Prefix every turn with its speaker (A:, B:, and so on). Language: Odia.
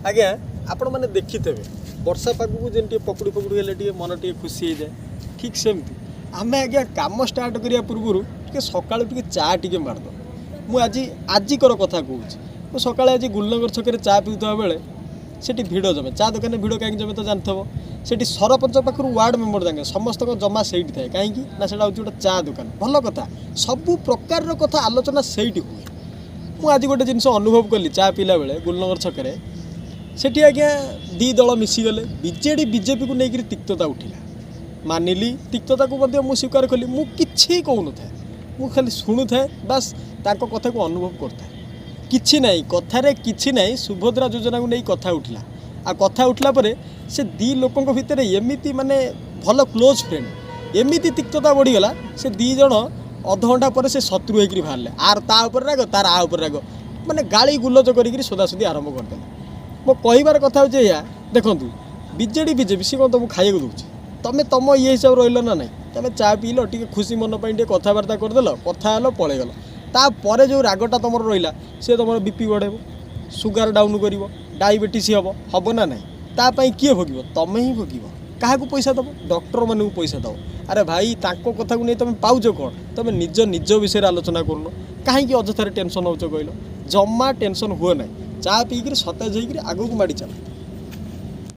A: ଆଜ୍ଞା, ଆପଣମାନେ ଦେଖିଥିବେ, ବର୍ଷା ପାଗକୁ ଯେମିତି ଟିକେ ପକୁଡ଼ି ଫକୁଡ଼ି ହେଲେ ଟିକେ ମନ ଟିକେ ଖୁସି ହେଇଯାଏ, ଠିକ୍ ସେମିତି ଆମେ ଆଜ୍ଞା କାମ ଷ୍ଟାର୍ଟ କରିବା ପୂର୍ବରୁ ଟିକେ ସକାଳୁ ଟିକେ ଚା ଟିକେ ମାରିଦେଉ। ମୁଁ ଆଜି ଆଜିକର କଥା କହୁଛି। ମୁଁ ସକାଳେ ଆଜି ଗୁଲନଗର ଛକରେ ଚା ପିଉଥିବା ବେଳେ ସେଠି ଭିଡ଼ ଜମେ। ଚା ଦୋକାନରେ ଭିଡ଼ କାହିଁକି ଜମେ ତ ଜାଣିଥିବ। ସେଠି ସରପଞ୍ଚ ପାଖରୁ ୱାର୍ଡ଼ ମେମ୍ବର ଯାକେ ସମସ୍ତଙ୍କ ଜମା ସେଇଠି ଥାଏ। କାହିଁକି ନା ସେଇଟା ହେଉଛି ଗୋଟେ ଚା ଦୋକାନ। ଭଲ କଥା, ସବୁ ପ୍ରକାରର କଥା ଆଲୋଚନା ସେଇଠି ହୁଏ। ମୁଁ ଆଜି ଗୋଟେ ଜିନିଷ ଅନୁଭବ କଲି ଚା ପିଇଲା ବେଳେ ଗୁଲନଗର ଛକରେ। ସେଠି ଆଜ୍ଞା ଦୁଇ ଦଳ ମିଶିଗଲେ। ବିଜେଡ଼ି ବିଜେପିକୁ ନେଇକରି ତିକ୍ତତା ଉଠିଲା। ମାନିଲି, ତିକ୍ତତାକୁ ମଧ୍ୟ ମୁଁ ସ୍ୱୀକାର କଲି। ମୁଁ କିଛି କହୁନଥାଏ, ମୁଁ ଖାଲି ଶୁଣୁଥାଏ, ବାସ୍ ତାଙ୍କ କଥାକୁ ଅନୁଭବ କରୁଥାଏ। କିଛି ନାହିଁ, କଥାରେ କିଛି ନାହିଁ। ସୁଭଦ୍ରା ଯୋଜନାକୁ ନେଇ କଥା ଉଠିଲା। ଆଉ କଥା ଉଠିଲା ପରେ ସେ ଦୁଇ ଲୋକଙ୍କ ଭିତରେ ଏମିତି, ମାନେ ଭଲ କ୍ଲୋଜ୍ ଫ୍ରେଣ୍ଡ, ଏମିତି ତିକ୍ତତା ବଢ଼ିଗଲା, ସେ ଦୁଇ ଜଣ ଅଧଘଣ୍ଟା ପରେ ସେ ଶତ୍ରୁ ହେଇକିରି ବାହାରିଲେ। ଆର ତା ଉପରେ ରାଗ, ତାର ଆ ଉପରେ ରାଗ, ମାନେ ଗାଳି ଗୁଲଜ କରିକିରି ସୋଦାସୋଦି ଆରମ୍ଭ କରିଦେଲେ। ମୋ କହିବାର କଥା ହେଉଛି ଏଇଆ, ଦେଖନ୍ତୁ, ବିଜେଡ଼ି ବିଜେପି ସିଏ କ'ଣ ତୁମକୁ ଖାଇବାକୁ ଦେଉଛି? ତମେ ତମ ଇଏ ହିସାବରେ ରହିଲ ନା ନାହିଁ? ତମେ ଚା ପିଇଲ, ଟିକେ ଖୁସି ମନ ପାଇଁ ଟିକେ କଥାବାର୍ତ୍ତା କରିଦେଲ, କଥା ହେଲ, ପଳେଇଗଲ। ତାପରେ ଯେଉଁ ରାଗଟା ତୁମର ରହିଲା, ସେ ତୁମର ବିପି ବଢ଼େଇବ, ସୁଗାର ଡାଉନ୍ କରିବ, ଡାଇବେଟିସ୍ ହେବ। ହେବ ନା ନାହିଁ? ତା ପାଇଁ କିଏ ଭୋଗିବ? ତମେ ହିଁ ଭୋଗିବ। କାହାକୁ ପଇସା ଦେବ? ଡକ୍ଟରମାନଙ୍କୁ ପଇସା ଦେବ। ଆରେ ଭାଇ, ତାଙ୍କ କଥାକୁ ନେଇ ତୁମେ ପାଉଛ କ'ଣ? ତୁମେ ନିଜ ନିଜ ବିଷୟରେ ଆଲୋଚନା କରୁନ। କାହିଁକି ଅଯଥାରେ ଟେନସନ୍ ହେଉଛ କହିଲ? ଜମା ଟେନସନ୍ ହୁଅ ନାହିଁ। ଚା ପିଇକିରି ସତେଜ ହେଇକିରି ଆଗକୁ ମାଡ଼ି ଚାଲ।